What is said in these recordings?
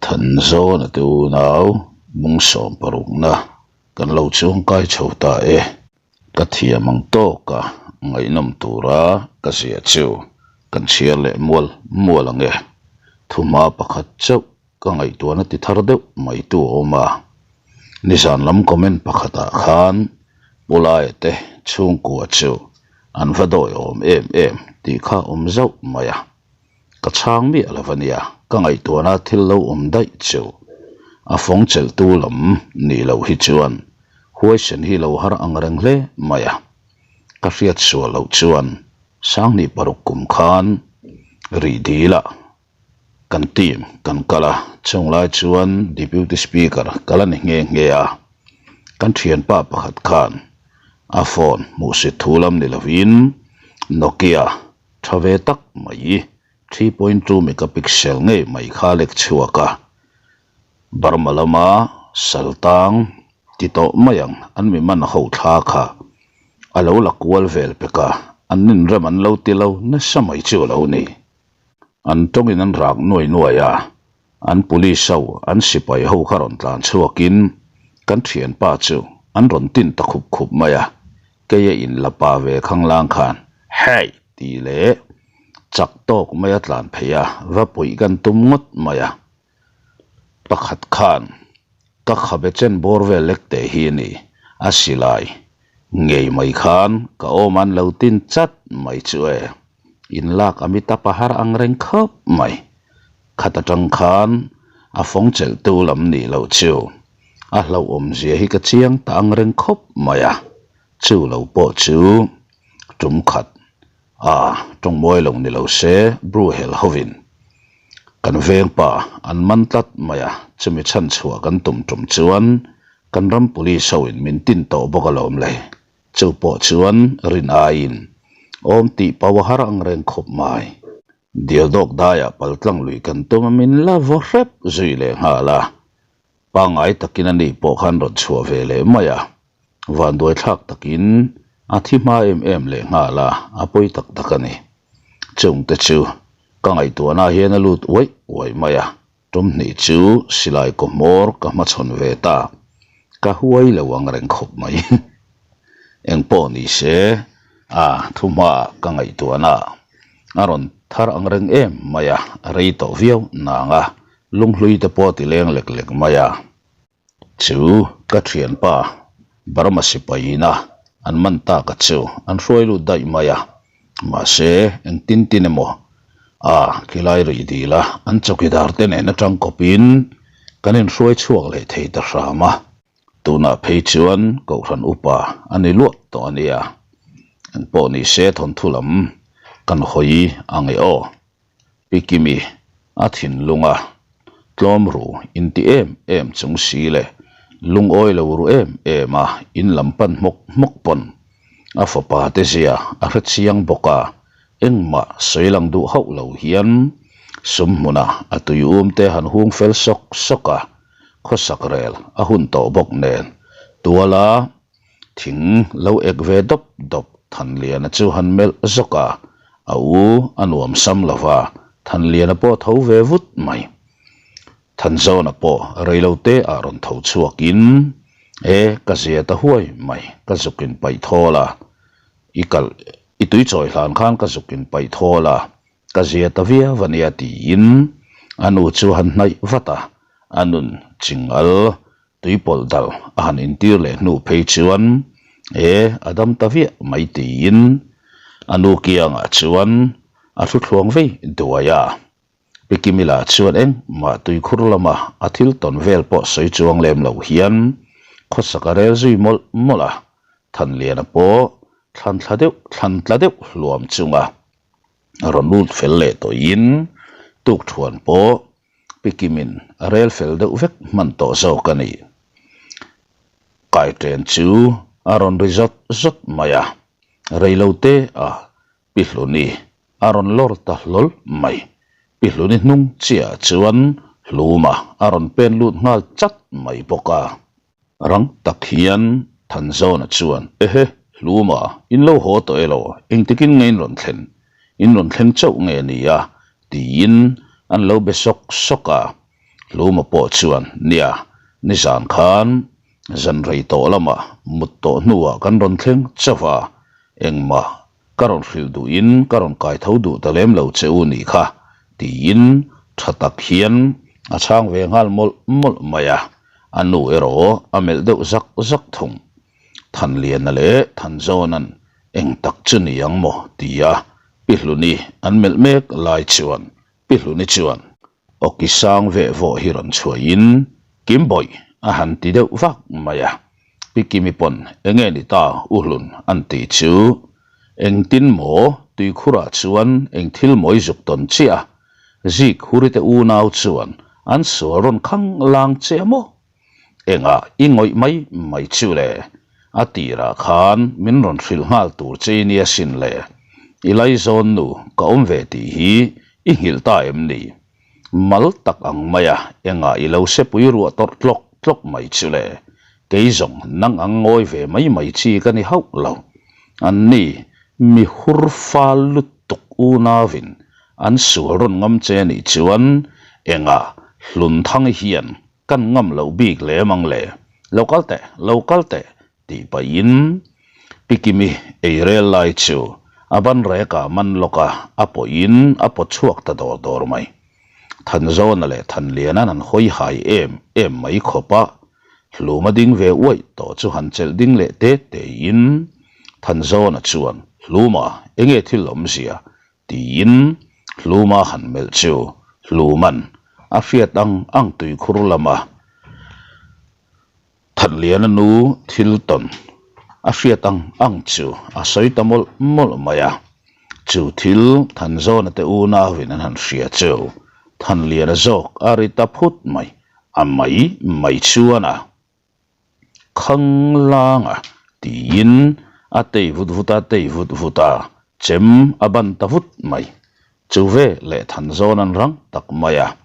Thanzawna te unau mungsawm parukna kan lo chuangkai chho ta e. Ka thiam ang tawk a, ngaihnawm tura ka zia chu kan chhiar leh mual mual ang e. Thuhma pakhat chauh ka ngaihtuahna ti thar deuh mai tu a awm a. Nizan lam comment pakhatah khan Pu Laia te chhungkua chu an va dawi awm em em tih kha awm zauh mai a. Ka chhang miah lo a nia, ka ngaihtuahna thil lo awm daih chu a fawng chelhtu lam nih loh hi chuan huaisen hi lo har ang reng hle mai a. Ka hriat sual loh chuan 2006 kum khan rih dil ah kan team kan kal a, chung lai chuan Deputy Speaker ka la ni nghe nghe a, kan thianpa pakhat khan a phone hmuhsit thu lam ni lovin Nokia Tha ve tak mai, 3.2 megapixel ngei mai kha lek chhuak a, Burma lama saltang ti tawh mai ang an mi man ho thla kha a lo la kual vel pek a, an ninrem an lo ti lo nasa mai chu a lo ni. An tawngin an rak nuai nuai a, an police ho, an sipai ho kha rawn tlan chhuakin kan thianpa chu an rawn tin ta khup khup mai a, Keia in la pa ve khanglang khan Hey! tih leh chak tawk mai a tlan phei a, va puih kan tum ngawt mai a. Pakhat khan ka khabe chen bawr vel lek teh hi a ni, a silai ngei mai khan ka awm an lo tin chat mai chu e, in lak a mi tap a har ang reng khawp mai. Khat atang khan a fawng chelhtu lam nih loh chu A hlauhawmzia hi ka chiang ta ang reng khawp mai a, chu lo pawh chu tum khat a tawngmawi lo ni lo se Bru hel hovin kan veng pa an man tlat mai a, chumi chhan chhuah kan tum tum chuan kan ram police hoin min tin tawh bawk alawm le, chu pawh chuan rin aiin awm tih pau a har ang reng khawp mai. Dialdawk daiah paltlang lui kan tum a min la vaw hrep zui leh nghal a, pangngai takin a ni pawh khan rawn chhuah ve leh mai a, vanduai thlak takin a thi hma em em leh nghal a, a pawi tak tak a ni. Chungte chu ka ngaihtuahna hian a lut uaih uaih mai a, tum hnih chu silai kaw hmawr ka hmachhawn ve ta, ka huai lo ang reng khawp mai. Engpawh ni se, a thuhmaah ka ngaihtuahna a rawn thar ang reng em mai a, a rei tawh viau nang a, lunghlui te pawh ti leng lek lek mai a. Chu ka thianpa Burma sipaina an man tak a chu an hruai lut daih mai a, mahse engtin tin emaw a khilai rih dil a, an chawkidar te nen atang kawpin kan inhruai chhuak leh thei ta hram a. Tunah phei chuan Kohhran upa a ni luah tawh a nia, engpawh ni se thawnthu lam kan hawi ang e aw. Pi Kimi a thinlung a tlawm ru inti em em chung si leh lungawi lo ru em em a in lam pan hmawk hmawk pawn a fapa te zia a hre chiang bawk a, engmah sawi lang duh hauh lo hian sum hmuna a tui um te han hung fel sawk sawk a, khawsak rel a hun tawh bawk nen tuala thing lo ek ve dawp dawp Thanliana chu han melh zawk a, a u a nuam sam lo va, Thanliana pawh tho ve vut mai. Thanzawna pawh reilote ah rawn tho chhuakin, E, ka zia ta huai mai, ka zuk in paih thawl a, i kalh i tui chawi hlan khan ka zuk in paih thawl a, Ka zia ta viau a nia tiin a nu chu a han hnaih vat a, a nun chingal tuipawlh dal a han intir leh hnu phei chuan e a dam ta viah mai tiin a nu kiangah chuan a thu thluang vei duai a. Pi Kimila chuan engmah tuikhur lama a thil tawn vel pawh sawi chuang lem lo hian khawsak a rel zui mawlh mawlh a, Thanliana pawh thlan thla deuh thlan tla deuh hluam chunga A rawn lut fel leh tawhin tukthuan pawh Pi Kimin a rel fel deuh vek hman tawh zawk a ni. Kaiṭen chu a rawn ri zawt zawt mai a, reilote a Pi Hluni a rawn lawr ta hlawl mai. Pi Hluni hnung chiahah chuan Hluma a rawn pen lut nghal chat mai bawk a. Rang tak hian Thanzawna chuan, Ehe, Hluma, in lo haw tawh elaw? Engtikin nge in rawn thlen? In rawn thleng chauh nge ni a? tiin an lo be sawk sawk a. Hluma pawh chuan, Nia, nizan khan zan rei tawh lamah mut tawh hnuah kan rawn thleng chauh a, engmah ka rawn hrilh duhin ka rawn kai tho duh ta lem lo che u nih kha, tiin tha tak hian a chhang ve nghal mawlh mawlh mai a, a nu erawh a melh deuh zak zak thung. Thanliana leh Thanzawna'n eng tak chu ni ang maw tia Pi Hluni an melh mek lai chuan Pi Hluni chuan Awki sang veh vawh hi rawn chhuahin Kim bawih a han ti deuh vak mai a, Pi Kimi pawn enge ni ta U Hlun an ti chu engtin maw tuikhurah chuan eng thil mawi zuk tawn chiah a, Zik Hurite unau chuan an sual rawn khang lang che a maw? Engah i ngawih mai mai chu le? A tirah khan min rawn hrilh nghal tur che i nia sin le. I laizawn nu ka awm ve tih hi i nghilh ta em ni? Mal tak ang maia engah i lo sepui ruah tawrh tlawk tlawk mai chu le. Kei zawng nang ang ngawi ve mai mai chi ka ni hauh lo. An ni, mi hur fal lutuk unauin an sual rawn ngam che nih chuan engah hlun thang hian Kan ngam loh bik lem ang le. Lo kal teh, lo kal teh, tih pahin Pi Kimi ei rel lai chu a ban rekah man lawk a, a pawhin a pawt chhuak ta dawr dawr mai. Thanzawna leh Thanliana'n an hawi hai em em mai khawp a, Hluma ding ve uaih tawh chu han chelh ding leh te tein Thanzawna chuan, Hluma, enge thil awmzia? Tiin Hluma han melh chu Hluman a hriat ang ang tuikhur lama Thanliana nu thil tawn a hriat ang ang chu a sawi ta mawlh mawlh mai a. Chu thil Thanzawna te unauin an han hria chu Thanliana zawk a ri ta phut mai, a mai mai chuan a. Khanglanga tiin a tei vut vut a, tei vut vut a, chem a ban ta vut mai. Chu ve leh Thanzawn an rang tak mai a,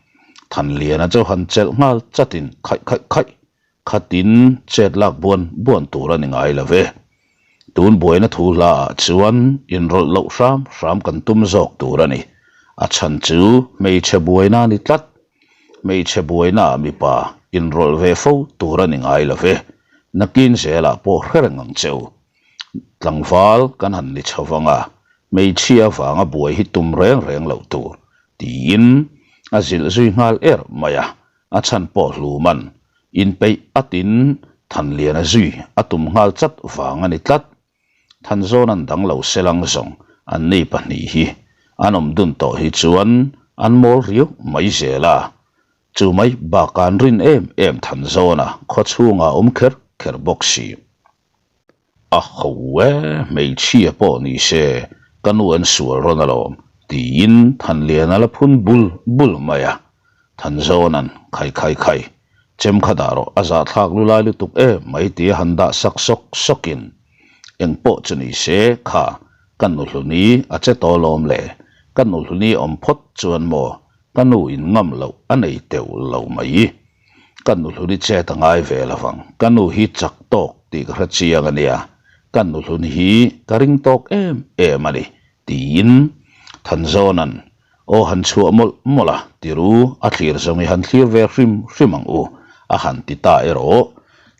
Thanliana chu han chelh nghal chatin khaih khaih khaih khatin chet lak buan buan tur a ni ngai lo ve. Tun buaina thu hla ah chuan inrawlh loh hram hram kan tum zawk tur a ni. A chhan chu hmeichhe buaina a ni tlat. Hmeichhe buainaah mipa inrawlh ve fo tur a ni ngai lo ve. Nakin zelah pawh hre reng ang che u. Tlangval kan han ni chho vang a, hmeichhia vanga buai hi tum reng reng loh tur, tiin a zilh zui nghal er mai a. A chhan pawh hluman inpeih atin Thanliana zui a tum nghal chat vang a ni tlat. Thanzawn an dang lo selang zawng an ni pahnih hi an awm dun tawh hi chuan an mawl riau mai zel a. Chu mai bakah an rin em em Thanzawna khaw chhungah a awm kher kher bawk si. A ho e, hmeichhia pawh ni se ka nu an sual rawn alawm tiin Thanliana la phun bul bul mai a. Thanzawna'n khai khai khai Chem kha dah rawh, a zahthlak lu lai lutuk e mai tia han dah sak sawk sawkin eng pawh chu ni se kha ka nu hluni a che tawh lawm le, ka nu hluni awm phawt chuan maw ka nu in ngam loh a nei teuh lo mai. Ka nu hluni chet a ngai ve lo vang, ka nu hi chak tawk tih ka hre chiang a nia, ka nu hluni hi ka ring tawk em em a ni tiin Thanzawna'n Aw han chhuah mawlh mawlh a, ti ru, a thlir zawng i han thlir ve hrim hrim ang u, a han ti ta erawh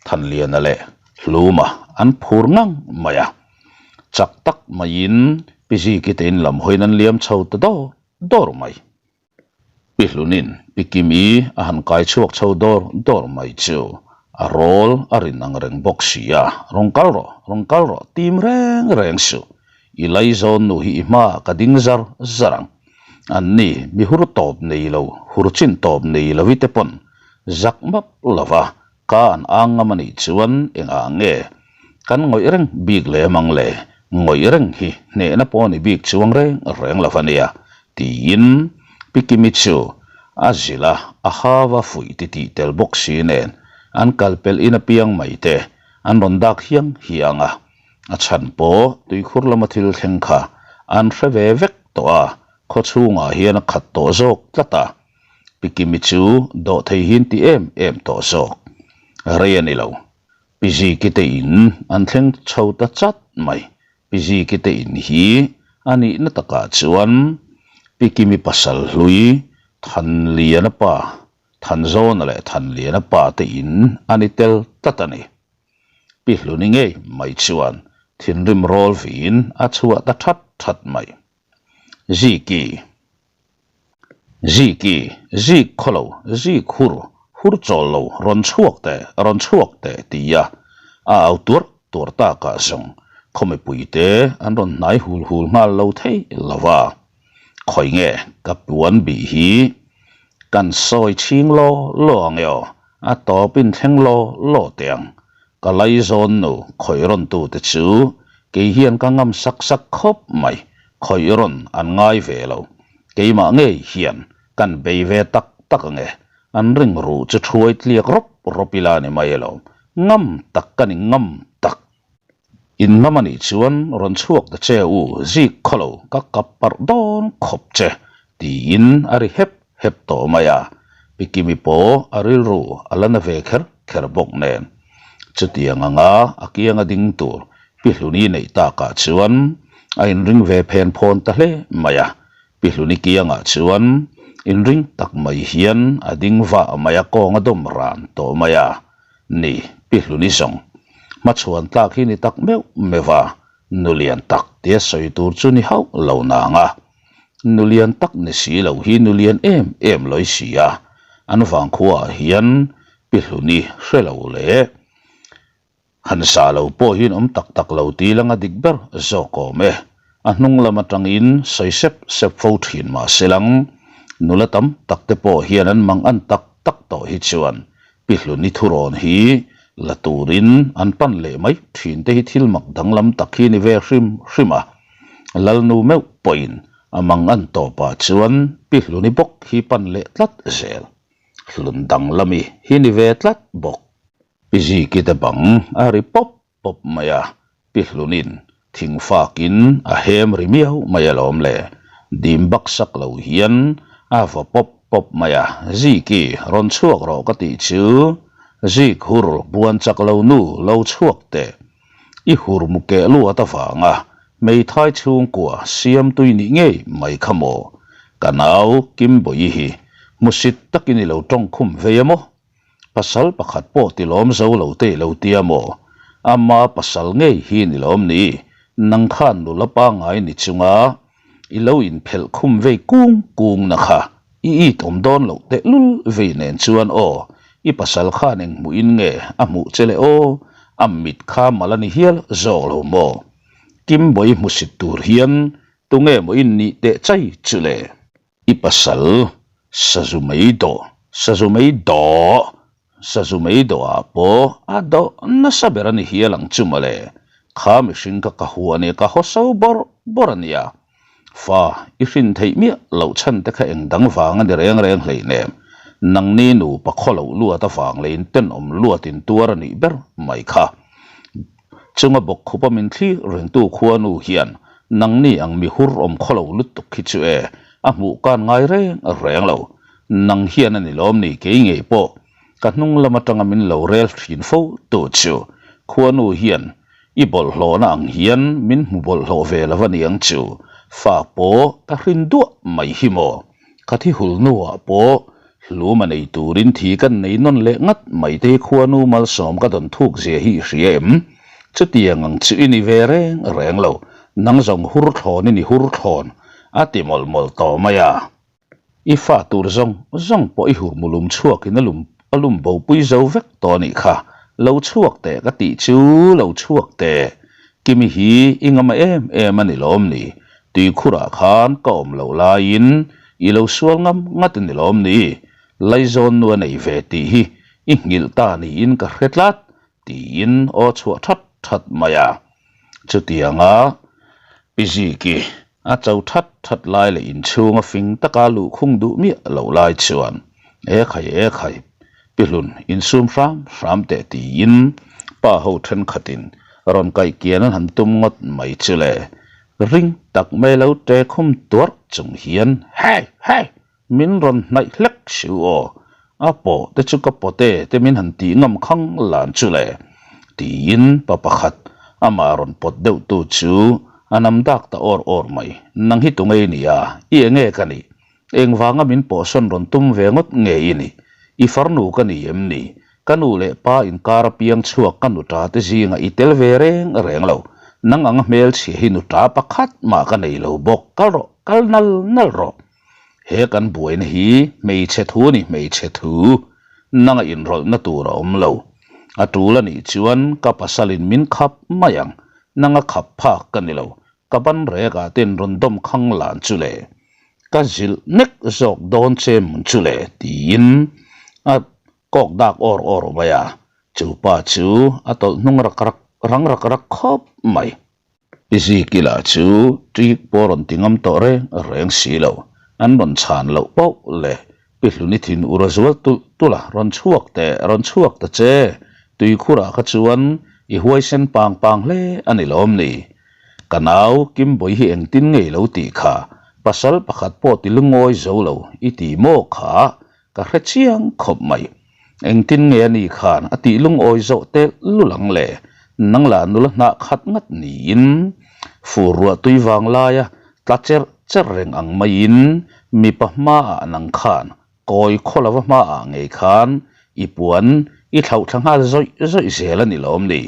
Thanliana leh Hluma an phur ngang mai a. Chak tak maiin Pi Ziki te in lam hawiin an liam chho ta dawr dawr mai. Pi Hlunin Pi Kimi a han kai chhuak chho dawr dawr mai chu a rawl a rin ang reng bawk si a, rawn kal rawh, rawn kal rawh, tim reng reng suh. I laizawn nu hi i hmaah ka ding zar zar ang. An ni, mi hur tawp nei lo, hur chin tawp nei lo i te pawn zak map lova ka an ang ngam a nih chuan engah nge kan ngawih reng bik lem ang le, ngawih reng hi hnehna pawh ni bik chuang reng reng lo a nia, tiin Pi Kimi chu a zilh a, a hava fuih ti tih tel bawk si nen an kal pelh in apiang mai te an rawn dak hiang hiang a. A chhan pawh tuikhur lama thil thleng kha an hre ve vek tawh a, khaw chhungah hian a khat tawh zawk tlat a. Pi Kimi chu dawh thei hin ti em em tawh zawk. Rei a ni lo. Pi Ziki te in an thleng chho ta chat mai. Pi Ziki te in hi a nihna takah chuan Pi Kimi pasal hlui Thanliana pa. Thanzawna leh Thanliana pa te in a ni tel tlat a ni. Pi Hluni ngei mai chuan thinrim rawl viin a chhuah ta that that mai. Ziki. Ziki, zik khaw lo, zik hur, hur chawl lo, rawn chhuak teh, rawn chhuak teh tia a au tuarh tuarh takah zawng khaw mipuite an rawn hnai hul hul nghal lo thei lo va. Khawi nge ka puan bih hi kan sawi chhing law law ang e aw, a tawp in thleng law law teh ang. Ka laizawn nu khawih rawn tu te chu kei hian ka ngam sak sak khawp mai, khawih rawn an ngai ve lo. Keimah ngei hian kan bei ve tak tak ang e, an ring ruh chu thuai tliak rawp rawp ila ni mai alawm, ngam tak ka ni ngam tak. In ngam a nih chuan rawn chhuak ta che u, zik khaw lo ka kap parh dawn khawp che, tiin a ri hep hep tawh mai a, Pi Kimi pawh a rilru a la na ve kher kher bawk nen. Chutiang anga a kianga ding tur Pi Hluni neih takah chuan a inring ve phen phawn ta hle mai a, Pi Hluni kiangah chuan inring tak mai hian a ding vah mai a, kawng a dawm ran tawh mai a. Ni, Pi Hluni zawng. Hmachhuan tlak hi ni tak meuh meuh a, nu lian tak tia sawi tur chu ni hauh lo nang a. Nu lian tak ni si lo hi nu lian em em lawi si a, an vangkhuaah hian Pi Hluni hre lo leh han sa lo pawh hian awm tak tak lo ti lang a dik ber zawk awm e. A hnung lam atangin sawi sep sep fo thin mah se lang, nula tam tak te pawh hian an mang an tak tak tawh hi chuan Pi Hluni thurawn hi la turin an pan leh mai thin te hi thil mak danglam tak hi ni ve hrim hrim a. Lalnu meuh pawhin a mang an tawpah chuan Pi Hluni bawk hi pan leh tlat zel. Hlun danglami hi ni ve tlat bawk. Pi Ziki te bang a ri pawp pawp mai a, Pi Hlunin thing fakin a hem ri miau mai alawm le, dim bak sak lo hian a vaw pawp pawp mai a, Ziki rawn chhuak rawh ka tih chu, Zik hur buan chak lo nu lo chhuak teh, i hur mu keh luat avanga hmeithai chhungkua siam tui nih ngei mai kha maw, ka nau Kimbawi hi hmusit takin i lo tawngkhum vei a maw? Pasal pakhat pawh ti lawm zo lo te i lo tia maw? Ama pasal ngei hi ni lawm ni? Nang khan nula pangngai ni chunga i lo inphelh khum vei kung kung na kha i it awm dawn loh tehlul vei nen chuan aw, i pasal khan eng hmuhin nge a hmuh che le aw, a mit kha mal a ni hial zawk lo maw? Kimbawi hmusit tur hian tunge maw in nih teh chai chu le? I pasal sazu mei dawh, sazu mei dawh, sazu mei dawhah pawh a dawh nasa ber a ni hial ang chu mawle. Kha mihring kha ka hu a nia, ka haw so bawrh bawrh a nia. Fa, i hrin theih miah loh chhan te kha eng dang vang a ni reng reng hleinem. Nangni nupa khaw loh luat avang leh intenawm luatin tuar a nih ber mai kha. Chunga bawk khupa min thlir rengtu khuanu hian nangni ang mi hur awm khaw lo lutuk hi chu e, a hmuh kan ngai reng reng lo. Nang hian a ni lawm ni kei ngei pawh ka hnung lam atanga min lo rel thin fo tu chu khuanu hian i bawlhhlawhna ang hian min hmu bawlhhlawh ve lo a niang chu fa pawh ka hrin duah mai hi maw. Ka thi hul hnuah pawh hlum a nei turin thi kan nei nawn leh ngat mai te hi khuanu malsawm ka dawn thuk zia hi i hria em? Chutiang ang chu i ni ve reng reng lo, nang zawng hur thlawn i ni hur thlawn, a ti mawlh mawlh tawh mai a. I fa tur zawng zawng pawh i hur mulum chhuakin a lum a lum bopui zo vek tawh a nih kha, lo chhuak teh ka tih chu lo chhuak teh, Kimi hi i ngam em em a ni lawm ni? Tuikhurah khan ka awm loh laiin i lo sual ngam ngat a ni lawm ni? Laizawn nu a nei ve tih hi i nghilh ta niin ka hre tlat, tiin aw chhuah that that mai a. Chutianga Pi Ziki a cho that that lai leh inchhunga fing taka luhkhung duh miah loh lai chuan, E khai, e khai, Pi Hlun, insum hram hram teh tiin pa ho thenkhatin rawn kaih kian an han tum ngawt mai chu le. Ring tak mai lo ṭe khum tuarh chung hian, Hey! Hey! Min rawn hnaih hlek siu aw, a pawh te chu ka pawte te min han tih ngam khang lan chu le, tiin pa pakhat amah rawn pawt deuh tu chu a nam dak ta awr awr mai. Nang hi tungei nia, i enge ka nih? Engvanga min pawhsawn rawn tum ve ngawt nge i nih? I farnu ka ni em ni? Ka nu leh pa inkar apiang chhuak ka nuta te zingah i tel ve reng reng lo. Nang anga hmelchhia hi nuta pakhat mah ka nei lo bawk. Kal rawh, kal nal nal rawh. He kan buaina hi hmeichhe thu ni hmeichhe thu. Nanga inrawlhna tur a awm lo. A tul a nih chuan ka pasalin min khap mai ang. Nanga khap phak ka ni lo. Ka ban rekah ten rawn dawm khang lan chu le. Ka zilh nek zawk dawn che mun chu le tiin a kawk dak awr awr mai a. Chu pa chu a tawlh hnung rak rak rang rak rak khawp mai. Pi Zikila chu ṭik pawh rawn ti ngam tawh reng reng si lo. An rawn chhan loh pauh leh Pi Hluni thin ur a zual tulh tulh a, rawn chhuak teh, rawn chhuak ta che. Tuikhurah kha chuan i huaisen pang pang hle a ni lawm ni? Ka nau Kimbawi hi engtin ngei lo tih kha, pasal pakhat pawh ti lungawi zo lo i ti maw kha ka hre chiang khawp mai. Engtin nge a ni khan a tih lungawi zawh telh lul ang le? Nang lah nula hnah khat ngat niin fur ruah tui vang laia tla cherh cherh reng ang maiin mipa hmaah nang khan kawi khaw lova hmaah ngei khan i puan i thlauh thla nghal zawih zawih zel a ni lawm ni?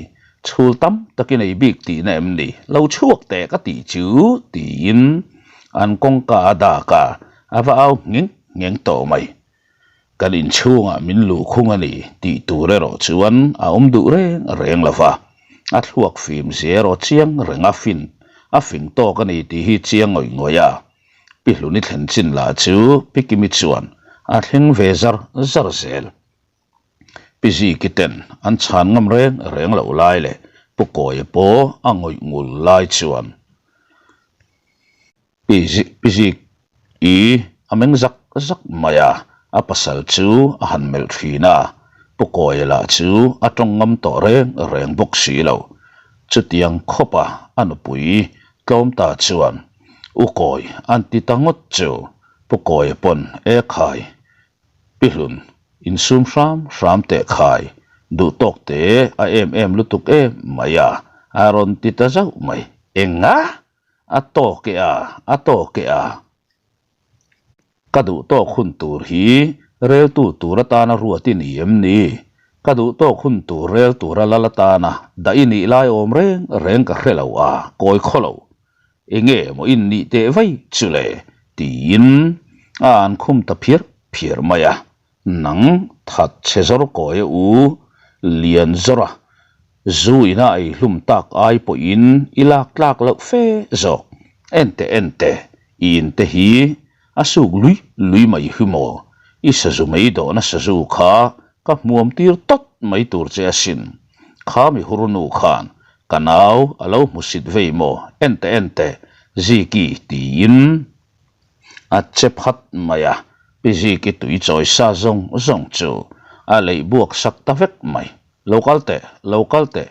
Chhul tam takin ei bik tihna em ni? Lo chhuak teh ka tih chu tiin an kawngka a dak a, a va au ngheng ngheng tawh mai. Kan inchhungah min luhkhung a ni tih tur erawh chuan a awm duh reng reng lo va, a thluak fim zia erawh chiang reng a fin a fing tawk a ni tih hi chiang ngawih ngawih a. Pi Hluni thlen chin lah chu Pi Kimi chuan a thleng ve zar zar zel. Pi Ziki ten an chhan ngam reng reng loh lai leh Pu Kawia pawh a ngawih ngul lai chuan Pi Zik i a meng zak zak mai a, a pasal chu a han melh thin a, Pu Kawia lah chu a tawng ngam tawh reng reng bawk si lo. Chutiang khawpa a nupui tlawm ta chuan U Kawi an ti ta ngawt chu Pu Kawia pawn e khai Pi Hlun insum hram hram teh khai duh tawk te a em em lutuk em mai a, a rawn ti ta zauh mai. Enga? A tawk e a, a tawk e a. Ka duh tawk hun tur hi reltu tur atana ruat i ni em ni? Ka duh tawk hun tur rel tura lal atana dah i nih lai awm reng reng ka hre lo a, kawi khaw lo. Enge maw in nih teh vai chu le? tiin a an khum ta phiar phiar mai a. Nang that chhe zawr kawi a u lian zawr a, zu ina ei hlum tak ai pawhin i lak tlak loh fe zawk. Ente ente, i in te hi a suk lui lui mai hi maw? I sazu mei dawhna sazu kha ka hmuam tir tawt mai tur che asin. Kha mi hur nu khan ka nau a lo hmusit vei maw? Ente ente, Ziki tiin. A che phat mai a, Pi Ziki tui chawi sa zawng zawng chu a leih buak sak ta vek mai. Lo kal teh, lo kal teh,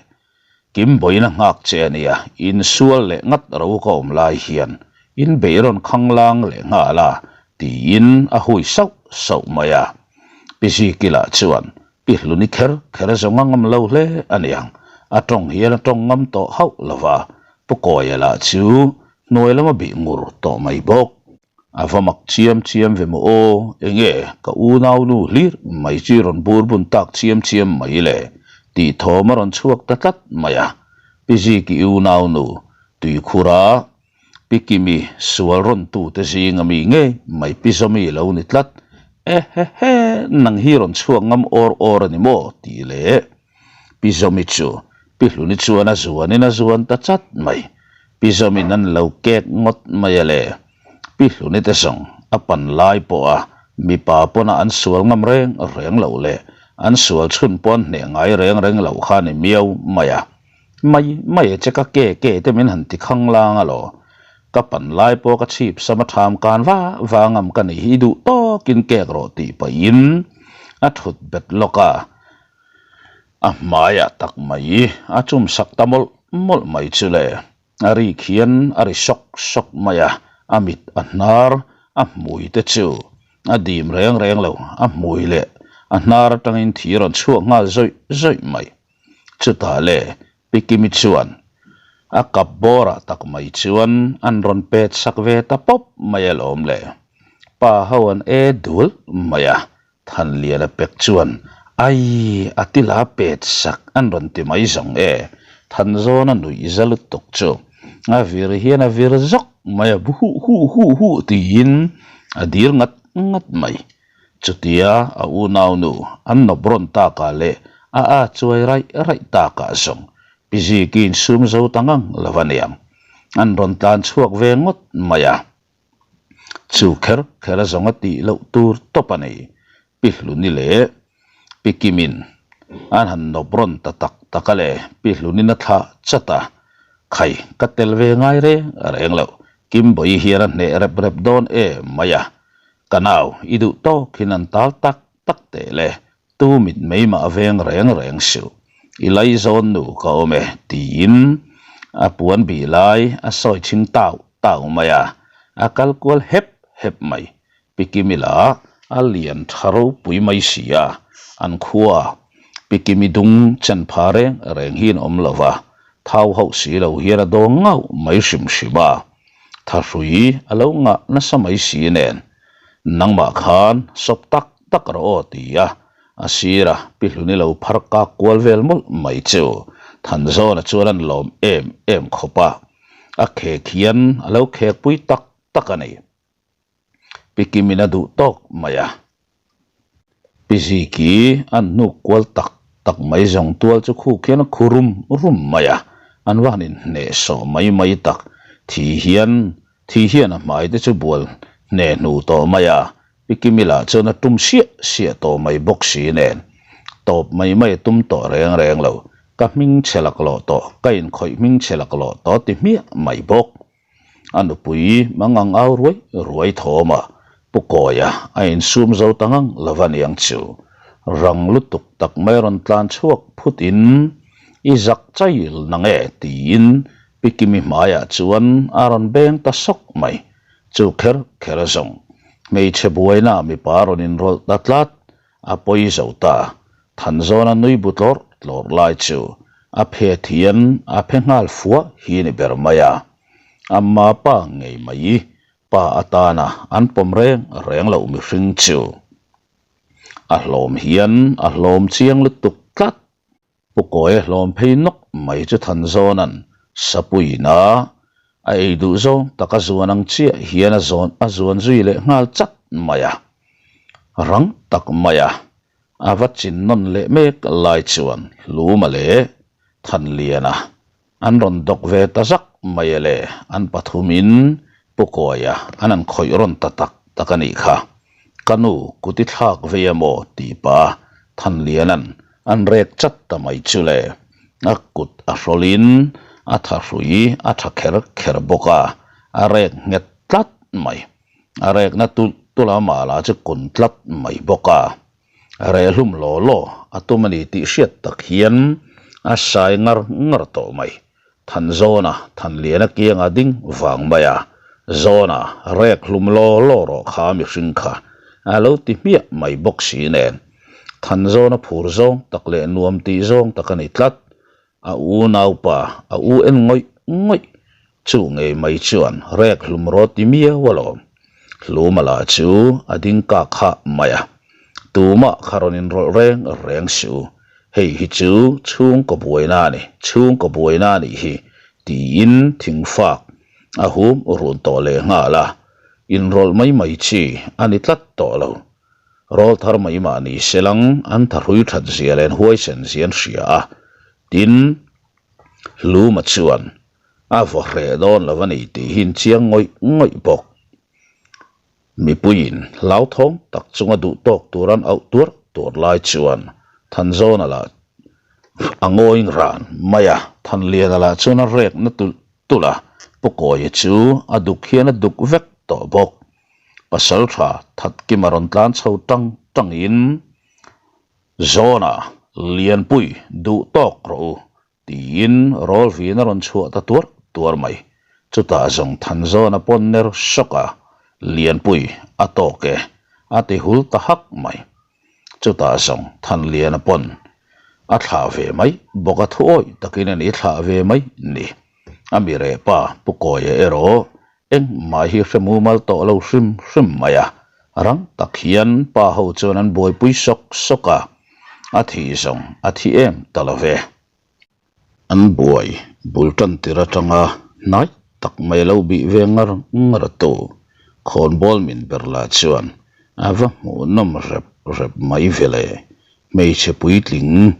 Kim bawiin a nghak che a nia, insual leh ngat ro ka awm lai hian in beih rawn khang lang leh nghal a, tiin a hui sauh sauh mai a. Pi Ziki lah chuan Pi Hluni kher kher zawng a ngam lo hle a niang, a tawng hian a tawng ngam tawh hauh lo va, Pu Kawia lah chu hnuai lama bih ngur tawh mai bawk. A va mak chiam chiam ve maw aw, enge ka unau nu hlir mai chi rawn bur bun tak chiam chiam mai le tih thawm a rawn chhuak ta tlat mai a. Pi Ziki unau nu Tuikhura Pi Kimi sual rawn tute zinga mi ngei mai Pi Zawmi lo ni tlat, Ehehe nang hi rawn chhuak ngam awr awr a ni maw tih leh Pi Zawmi chu Pi Hluni chuan a zuanin a zuan ta chat mai. Pi Zawmin an lo kek ngawt mai a le. Pi Hluni te zawng a pan lai pawha mipa pawna an sual ngam reng reng loh leh an sual chhun pawh an hneh ngai reng reng loh kha a ni miau mai a. Mai mai a che ka ke ke te min han ti khang lang alaw. Ka pan lai pawh ka chhip sam a tham kan va va ngam ka nih hi i duh tawkin kek rawh tih pahin a thut bet lawk a. A hmaiah tak mai a chum sak ta mawlh mawlh mai chu le. A rik hian a ri sawk sawk mai a, a mit a hnar a hmui te chu a dim reng reng lo, a hmui leh a hnar atangin thi rawn chhuak nghal zawih zawih mai. Chutah le Pi Kimi chuan a kap bawrah tak mai chuan an rawn pet sak ve ta pawp mai alawm le. Pa ho an e dul mai a. Thanliana pek chuan, Ai, a ti la pet sak an rawn ti mai zawng e. Thanzawna nuih za lutuk chu a vir hian a vir zawk mai a, Huh huh huh huh tiin a dir ngat ngat mai. Chutia a unaunu an nawp rawn takah leh a a chuai raih raih takah zawng Pi Ziki insum zo ta ngang lo a niang. An rawn tlan chhuak ve ngawt mai a. Chu kher kher a zawng a tih loh tur tawp a nei. Pi Hluni leh Pi Kimin an han nawp rawn ta tak tak a le, Pi Hlunin a thlah chat a, Khai, ka tel ve ngai reng reng loh, Kimbawi hian a hneh rep rep dawn em mai a, ka nau i duh tawk hin an tal tak tak teh le, Tu mit mei mah veng reng reng suh, i laizawn nu ka awm e, tiin a puan bih lai a sawi chhing tau tau mai a, a kal kual hep hep mai. Pi Kimi lah a lian tha ropui mai si a, an khua Pi Kimi dung chen pha reng reng hi an awm lo va, thau hauh si lo hian a dawng ngauh mai hrim hrim a, thahrui a lo ngah nasa mai si nen nangmah khan sawp tak tak rawh aw ti a, a sir a pi hlun i lo phar kak kual vel mawlh mai chu Thanzawna chuan an lawm em em khawp a, a khek hian a lo khek pui tak tak a ni. Pi Kimin a duh tawk mai a, Pi Ziki an hnuk kual tak tak mai zawng tual chu khuk hian a khu rum rum mai a, an va han inhnehsawh mai mai tak, thi hian thi hian a hmai te chu bual hne hnu tawh mai a, Pi Kimi lah chuan a tum siah siah tawh mai bawk si nen tawp mai mai a tum tawh reng reng lo, ka hming chhe laklawh tawh, ka inkhawih hming chhe laklawh tawh ti hmiah mai bawk. A nupui mangang au ruai ruai thawm a, Pu Kawia a insum zo ta ngang lo va niang chu. Rang lutuk tak mai rawn tlan chhuak phut in, I zak chail nang e tiin Pi Kimi hmaiah chuan a rawn beng ta sawk mai. Chu kher kher zawng hmeichhe buaina mipa rawn inrawlh ta tlat a pawi zo ta. Thanzawna nui bu tlawrh tlawrh lai chu a phe thian a phe nghal fuah hi ni ber mai a. Amma pa ngei mai pa atana an pawm reng reng loh mihring chu a hlawm hian a hlawm chiang lutuk tlat. Pu Kawi hlawm phei nawk mai chu Thanzawna'n Sapuiina a ei duh zawng tak a zuan ang chiah hian a zawn a zuan zui leh nghal chat mai a. Rang tak mai a, a va chin nawn leh mek lai chuan Hluma leh Thanliana An rawn dawk ve ta zak mai e le, an pathumin Pu Kawia an han khawih rawn ta tak tak a nih kha. Ka nu kut i thlak vei a maw tih pah Thanliana'n an rek chat ta mai chu le. A kut a hrawlin a thahrui a tha kher kher bawk a, a rek nghet tlat mai. A rekna tulh tulh a mah lah chu kun tlat mai bawk a. Rehlum law law a tum a ni tih hriat tak hian a sai ngar ngar tawh mai. Thanzawna Thanliana kianga ding vang mai a, Zawna rek hlum law law rawh kha mihring kha a lo ti hmiah mai bawk si nen. Thanzawna phur zawng tak leh nuam tih zawng tak a ni tlat. A u naupa a u en ngawih ngawih chu ngei mai chuan rek hlum rawt ti miau alawm. Hluma lah chu a ding kak hah mai a, tumah kha rawn inrawlh reng reng suh u, hei hi chu chhungkaw buaina a ni, chhungkaw buaina a nih hi tiin thingfak a hum run tawh leh nghal a, inrawlh mai mai chi a ni tlat tawh lo. Rawl thar mai mah ni se lang an thahrui that zia leh an huaisen zia an hria a, tin, Hluma chuan a vaw hreh dawn lo a ni tih hi an chiang ngawih ngawih bawk. Mipuiin hlauthawng tak chunga duh tawk tur an auh tuar tuar lai chuan Thanzawna lah a ngawing ran mai a, Thanliana lah chuan a rekna tulh tulh a, Pu Kawia chu a duk hian a duk vek tawh bawk. Pasal tha Thatkima rawn tlan chho tang tangin, Zawna, Lianpui, duh tawk rawh u, tiin Rawlvin a rawn chhuah ta tuar tuar mai. Chutah zawng Thanzawna pawn ner sawk a, Lianpui, a tawk e, a ti hul ta hak mai. Chutah zawng Thanliana pawn a thlah ve mai bawk a, thuawih takin a ni thlah ve mai ni. A mi rehpa Pu Kawia erawh Engmah hi hre mumal tawh lo hrim hrim mai a. Rang tak hian pa ho chuan an buaipui sawk sawk a, a thih zawng a thi em ta lo ve. An buai bul tan tir atanga hnai tak mai lo bih ve ngar ngar tu khawnbawl min ber lah chuan a va hmuhnawm rep rep mai ve le. Hmeichhe puitling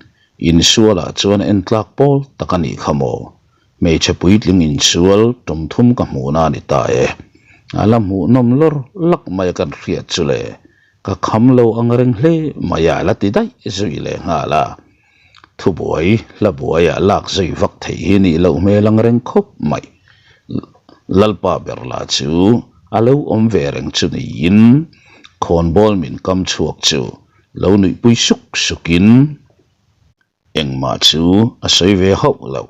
insualah chuan entlak pawl tak a nih kha maw? Hmeichhe puitling insual tum thum ka hmuhna a ni ta e. A la hmuhnawm lawr lak mai a kan hriat chu le. Ka kham lo ang reng hle mai a la ti daih zui leh nghal a. Thubuai hla buaiah lak zui vak theih hi nih loh hmel ang reng khawp mai. Lalpa ber lah chu a lo awm ve reng chu niin khawnbawl min kam chhuak chu lo nuihpui suk sukin engmah chu a sawi ve hauh lo.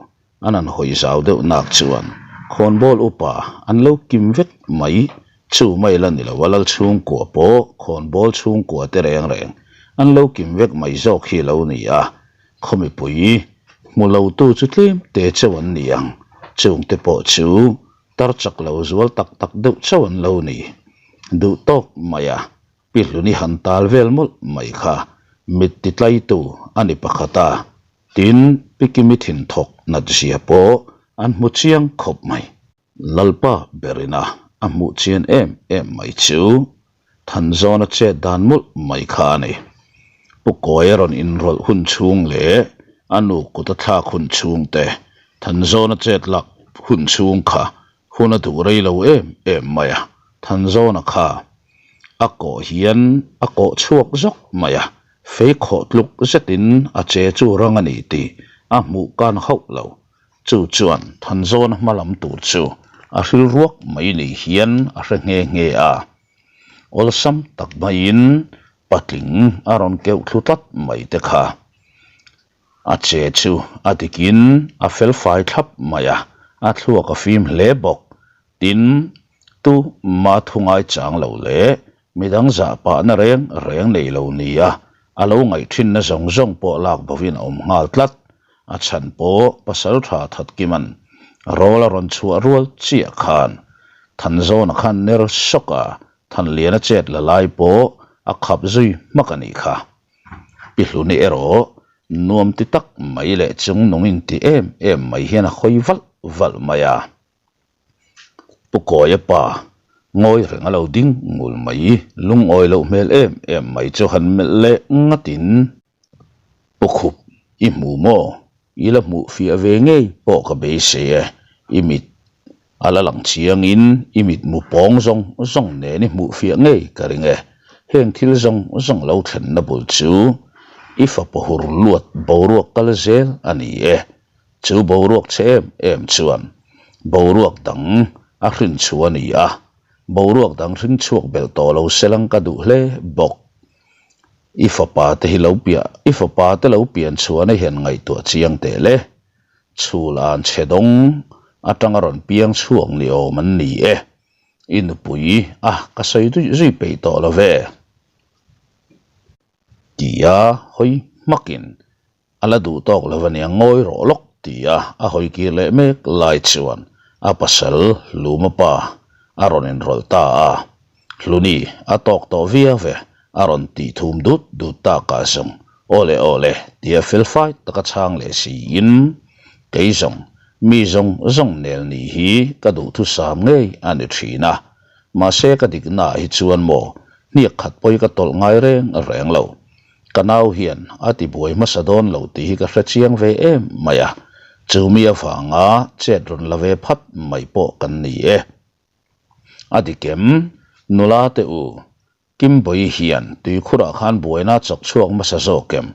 An han hawi zau deuh nak chuan khawnbawl upa an lo kim vek mai. Chu mai la ni lo a lal chhungkua pawh khawnbawl chhungkua te reng reng an lo kim vek mai zawk hi lo ni a. Khaw mipui hmu lo tu chu tlem te chauh an ni ang. Chungte pawh chu tar chak lo zual tak tak deuh chauh an lo ni duh tawk mai a. Pi Hluni han tal vel mawlh mai kha mit ti tlaitu a ni pakhat a, tin Pi Kimi thinthawk nat zia pawh an hmu chiang khawp mai. Lalpa berina a hmuh chian em em mai chu Thanzawna chet dan mawlh mai kha a ni. Pu Kawi a rawn inrawlh hun chhung leh a nu kut a thlak hun chhung te, Thanzawna chet lak hun chhung kha hun a duh rei lo em em mai a, Thanzawna kha a kawh hian a kawh chhuak zawk mai a, fei khawh tluk zetin a che chu rang a ni tih a hmuh kan hauh lo. Chu chuan Thanzawna hma lam tur chu a hril ruak mai ni hian a hre nghe nghe a. Awlsam tak maiin patling a rawn keuh thlu tlat mai te kha. A che chu a dikin a felfai thlap mai a, a thluak a fim hle bawk. Tin, tu mah thu ngaichang lo leh midang zah pahna reng reng nei lo nia a lo ngaihthinna zawng zawng pawh lak bovin a awm nghal tlat. A chhan pawh pasal tha Thatkima'n rawl a rawn chhuah rual chiah khan Thanzawna khan ner sawk a, Thanliana chet la lai pawh a khap zui hmak a nih kha. Pi Hluni erawh nuam ti tak mai leh chung nung inti em em mai hian a hawi valh valh mai a. Pu Kawia pa ngawi reng a lo ding ngul mai, lungawi loh hmel em em mai chu han melh leh ngatin, Pu Khup, i hmu maw? I la hmuh fiah ve ngei pawh ka beisei e, i mit a la lang chiangin i mitmu pawng zawng zawng nen i hmuh fiah ngei ka ring e. Heng thil zawng zawng lo thlenna bul chu i fapa hur luat boruak kal zel a ni e. Chu boruak che em em chuan boruak dang a hrin chhuah a ni a, boruak dang hring chhuak belh tawh lo se lang ka duh hle bawk. I fapa te hi lo piah, i fapa te lo pian chhuahna hian ngaihtuah chiang teh le. Chhul an chhe dawng atanga rawn piang chhuak ni awm an ni e. I nupui a ka sawi zui zui peih tawh lo ve. Tia hawi hmakin A la duh tawk lo a nia ngawi rawh lawk tia a hawi kir leh mek lai chuan a pasal Hluma pa a rawn inrawlh ta a, Hluni a tawk tawh viau ve a rawn tih thum dut dut takah zawng aw le aw le tia felfai taka chhang leh siin kei zawng mi zawng zawng nel nih hi ka duhthusam ngei a ni thin a, mahse ka diknaah hi chuan maw hniak khat pawi ka tawlh ngai reng reng lo. Ka nau hian a ti buai hmasa dawn lo tih hi ka hre chiang ve em mai a, chu mi avanga chet rawn la ve phat mai pawh kan ni e. A dik em? Nula te u, Kimbawi hian tuikhurah khan buaina chawk chhuak hmasa zawk em?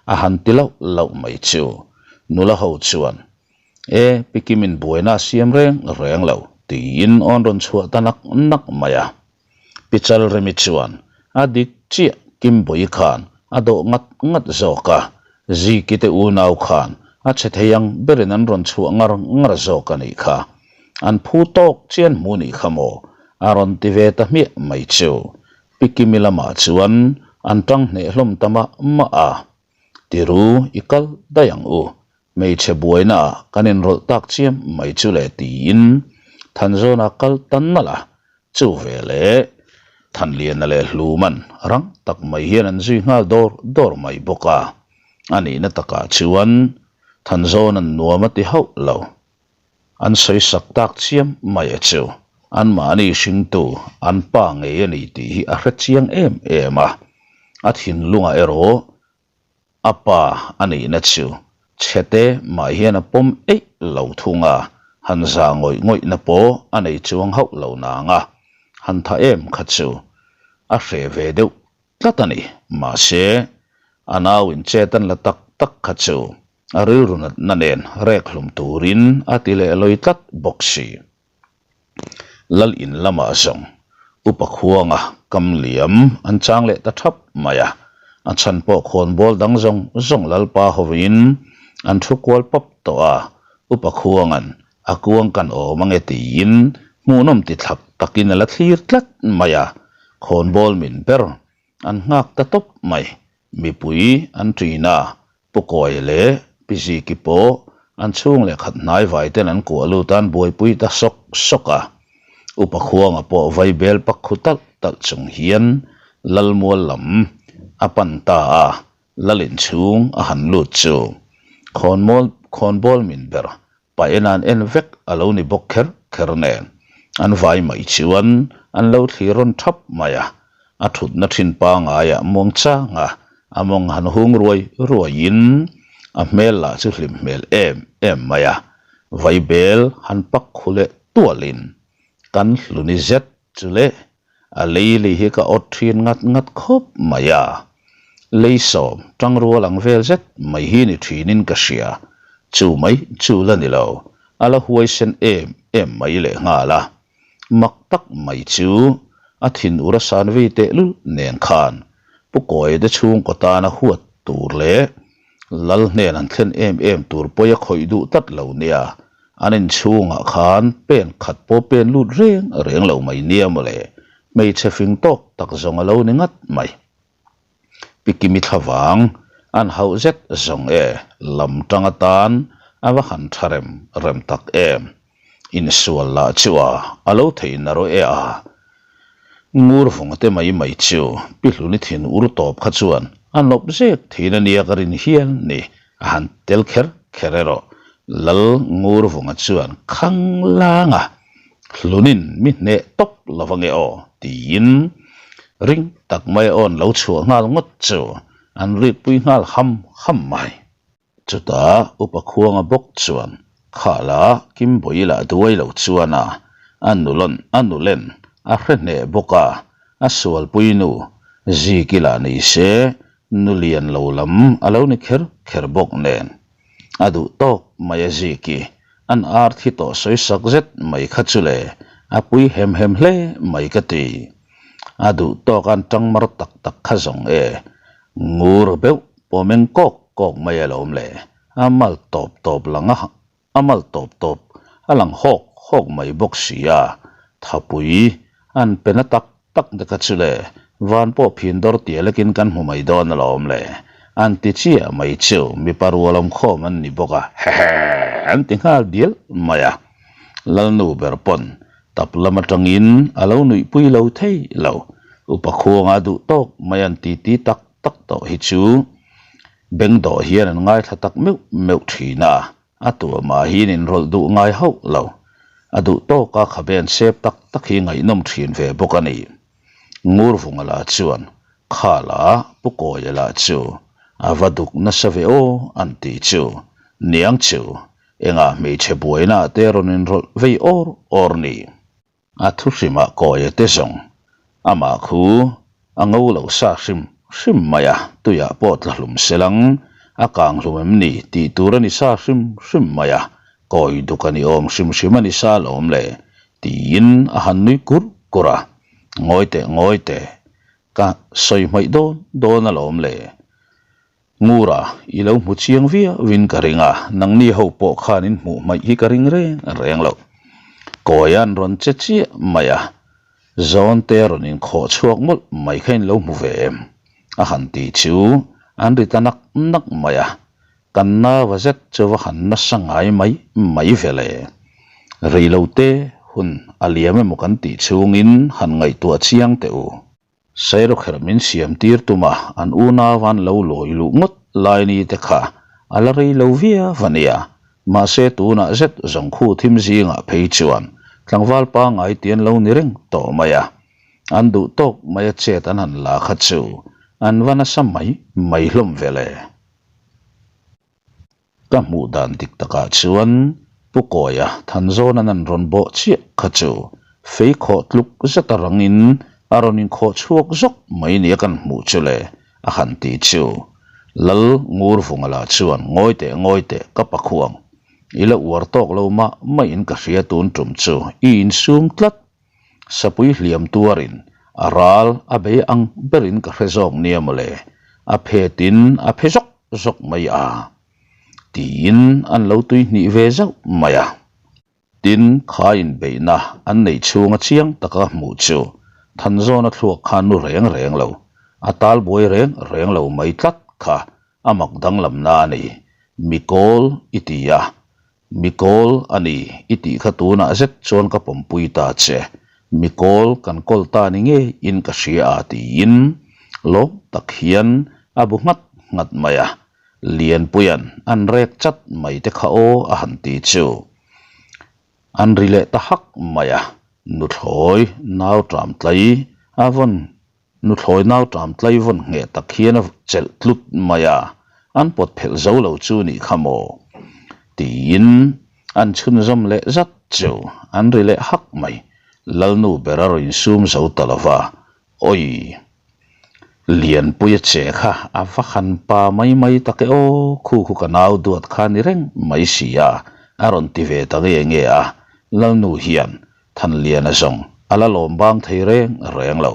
A han ti lauh lauh mai chu. Nula ho chuan, E, Pi Kimin buaina a siam reng reng lo, tiin awn rawn chhuah ta nak nak mai a. Pichal Remi chuan a dik chiah Kimbawi khan a dawh ngat ngat zawk a, Ziki te unau khan a chhe thei ang berin an rawn chhuah ngar ngar zawk a nih kha. An phu tawk chian hmu nih kha maw? A rawn ti ve ta hmiah mai chu. Pi Kimi lamah chuan an tang hneh hlawm ta mah mah a. Tiru i kal daih ang u, hmeichhe buaina ah kan inrawlh tak chiam mai chu le tiin Thanzawna kal ta nalh a, chu veleh. Thanliana leh Hluman rang tak mai hian an zui nghal dawr dawr mai bawk a. A nihna takah chuan Thanzawna'n nuam a ti hauh lo. An sawi sak tak chiam mai a chu. Anmahni hringtu an pa ngei a ni tih hi a hre chiang em em a. A thinlungah erawh A pa a nihna chu chhete mah hian a pawm eih lo thung a, han za ngawih ngawihna pawh a nei chuang hauh lo nang a, han tha em kha chu a hreh ve deuh tlat a ni. Mahse, a nau in chet an la tak tak kha chu a rilru natna nen rek hlum turin a ti leh lawi tlat bawk si. Lal in lamah zawng Upa Khuanga kam liam an chang leh ta thap mai a, a chhan pawh khawnbawl dang zawng zawng Lalpa hovin an thu kual pap tawh a, Upa Khuanga'n a kuang kan awm ange tiin hmuhnawm ti thlak takin a la thlir tlat mai a, khawnbawl min ber an nghak ta tawp mai, mipui an ṭin a, Pu Kawi leh Pi Ziki pawh an chhung leh khat hnai vai ten an kuah lut a, an buaipui ta sawk sawk a. Upa Khuanga pawh vai bel pak khu talh talh chung hian Lalmual lam a pan ta a, Lal inchhung a han lut chu khawnmawl khawnbawl min ber Pa en an en vek a lo ni bawk kher kher nen an vai mai chuan an lo thlir rawn thap mai a, a thutna thin pangaiah muang chang a, a mawng han hung ruai ruaiin a hmel lah chu hlim hmel em em mai a, vaibel han pak khu leh tualin kan hluni zet chu le A lei lei hi ka awt thin ngat ngat khawp mai a, lei sawm tangrual ang vel zet mai hi ni thinin ka hria, chu mai chu la ni lo, a la huaisen em em mai leh nghal a, mak tak mai chu a thin ur a san vei tehlul nen khan Pu Kawia te chhungkaw tana huat tur leh Lal hnen an thlen em em tur pawi a khawih duh tlat lo nia, an inchhungah khan pen khat pawh pen lut reng reng lo mai nia mawle, hmeichhe fing tawk tak zawng a lo ni ngat mai. Pi Kimi thlavang an hauh zet zawng e, lam tang atan a va han tha rem rem tak em. Insual lah chu a a lo thei na rawh e a. Ngur vunga te mai mai chu Pi Hluni thin ur tawp kha chuan a nawp zek thein a nia ka rin hial ni a han tel kher kher erawh Lal Ngur vunga chuan khang lang a, Hlunin mi hneh tawp lo ange aw tiin ring tak mai a awn lo chhuah nghal ngawt chu an rikpui nghal ham ham mai. Chutah Upa Khuanga bawk chuan Khala Kimbawi lah duai lo chuan a a nulawn a nulen a hre hneh bawk a, a sualpui nu Ziki lah ni se nu lian lo lam a lo ni kher kher bawk nen. A duh tawk mai a Ziki an ar thi tawh sawi sak zet mai kha chu le a pui hem hem hle mai ka ti. A duh tawk an tang mar tak tak kha zawng e ngur beuh pawh meng kawk kawk mai alawm le, a mal tawp tawp lang a, a mal tawp tawp a lang hawk hawk mai bawk si a, thapui an pe na tak tak te kha chu le, van pawh phin dawr tia lekin kan hmu mai dawn alawm le, an ti chiah mai chu mipa rual awm khawm an ni bawk a, hehe an ti nghal dial mai a, Lalnu ber pawn tap lam atangin a lo nuihpui lo thei lo, upa khuanga duh tawk mai an ti ti tak tak tawh hi chu bengdawh hian an ngaithla tak meuh meuh thin a, a tuahmah hian inrawlh duh ngai hauh lo. A duh tawka khabe an sep tak tak hi ngaihnawm thin ve bawk a ni. Ngurvunga lah chuan Khala Pu Kawia lah chu a va duk nasa ve aw an tih chu niang chu engah hmeichhe buaina te rawn inrawlh vei awr awr ni. A thu hrimah kawia te zawng amah khu a ngo lo sa hrim hrim mai a, tuiah pawh tla hlum selang a kang hlum em ni tih tur a ni sa hrim hrim mai a, kawi duk a ni awm hrim hrim a ni sa alawm le tiin a han nui kur kur a, ngawi teh ngawi teh ka sawi hmaih dawn dawn alawm le. Ngura, i lo hmu chiang viauin ka ring a, nangni ho pawh khan in hmuh hmaih hi ka ring reng reng lo. Kawi an rawn che chiah mai a, zawn te rawn inkhawh chhuak mawlh mai kha in lo hmu ve em? A han ti chu an ri ta nak nak mai a, kan nava zet chu va han nasa ngai mai mai ve le. Rei lo te hun a liam emaw kan tih chhungin han ngaihtuah chiang teh u. Sairawkherh min siam tir tuma an unau an lo lawi luh ngawt lai ni te kha a la rei lo viau a nia. Mahse tunah zet zawng khu thim zingah phei chuan tlangval pangngai ti an lo ni reng tawh mai a. An duh tawk mai a chet an han la kha chu an va nasa mai mai hlawm ve le. Ka hmuh dan dik takah chuan Pu Kawia Thanzawnan an rawn bawh chiah kha chu fei khawh tluk zeta rangin a rawn inkhawh chhuak zawk mai nia kan hmuh chu le a han ti chu. Lal Ngurvunga lah chuan ngawi teh ngawi teh ka pakhuang i la uar tawk lo mah maiin ka hria tun tum chu i insum tlat Sapui hliam tuarin a ral a bei ang berin ka hre zawk nia mawle, a phetin a phe zawk zawk mai a, tiin an lo tui hnih ve zauh mai a. Tin, kha inbeihna an neih chhunga chiang taka hmuh chu Thanzawna thluak kha nu reng reng lo, a tal buai reng reng lo mai tlat kha a mak danglamna a ni. Mi kawl i ti a, Mi kawl a ni i tih kha tunah zet chuan ka pawmpui ta che. Mi kawl kan kawl ta ni ngeiin ka hria a tiin lawm tak hian a bu nghat nghat mai a. Lianpuia'n an rek chat mai te kha aw a han ti chu. An ri leh ta hak mai a. Nuthlawi nau ṭam tlai a vawn Nuthlawi nau ṭam tlai vawn ngheh tak hian a chelh tlut mai a, an pawt phelh zo lo chu nih kha maw? Tiin an chhunzawm leh zat chu an ri leh hak mai. Lalnu ber a rawn insum zo ta lo va, Awi! Lianpuia che kha a va han pa mai mai tak e aw, khu khu ka nau duat kha ni reng mai si a, a rawn ti ve ta nge nge a, Lalnu hian Thanliana zawng a la lawm bang thei reng reng lo.